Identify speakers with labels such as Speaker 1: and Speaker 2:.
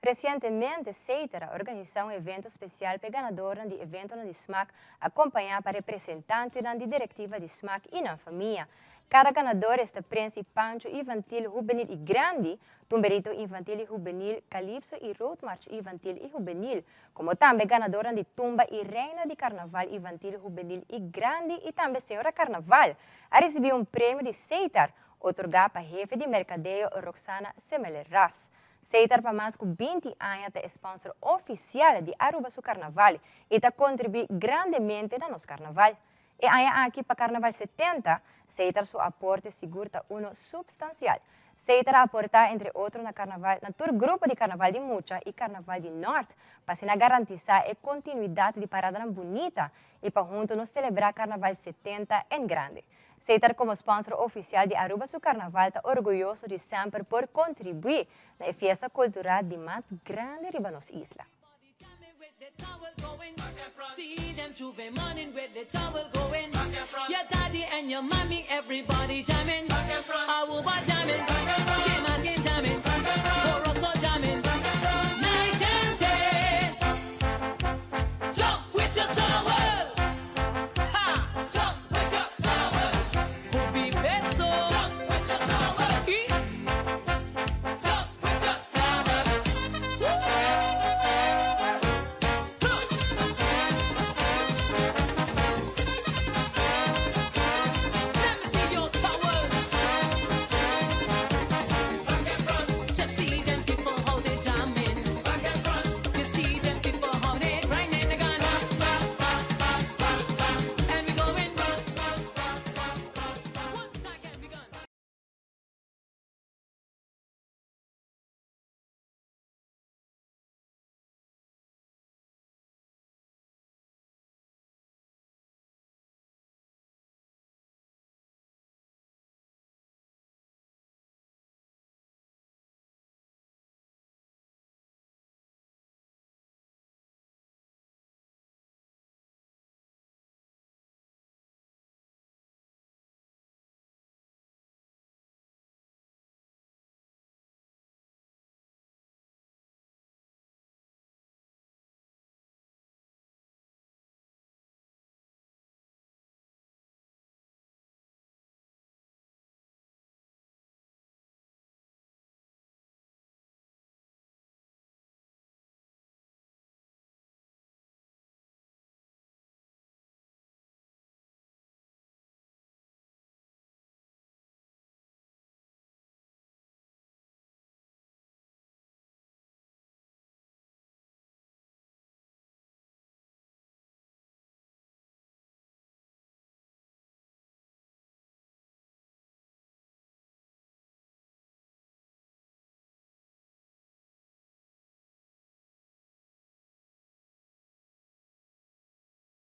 Speaker 1: Recientemente, Setar a organisa un evento special pa ganadornan di evento di SMAC, acompaña pa representantenan di directiva di SMAC y nan famia. Cada ganador ta Prins y Pancho Infantil, Juvenil y Grandi, Tumberito Infantil y Juvenil, Calypso y Road March Infantil y Juvenil, como tambe ganador di Tumba y Reina di Carnaval Infantil, Juvenil y Grandi y tambe Señora Carnaval, a ricibi un premio di Setar, otorga pa hefe di mercadeo Roxana Semelerras. Setar pa mas cu 20 aña ta sponsor oficial di Aruba su Carnaval y ta contribui grandemente na nos Carnaval. E aña aki pa Carnaval 70, Setar su aporte sigur ta uno substancial. Setar a aporta, entre otro, na Carnaval, na tur grupo di Carnaval di Mucha y Carnaval di Noord, pa asina garantisa e continuidad di parada bunita y pa hunto nos celebra Carnaval 70 en grande. Setar como sponsor oficial di Aruba su Carnaval ta orguyoso di semper por contribui na e fiesta cultural di mas grandi riba nos isla.
Speaker 2: See them J'ouvert morning with the towel going. Your daddy and your mommy, everybody jamming. Aruba jamming. Say Martin jamming. Corozo.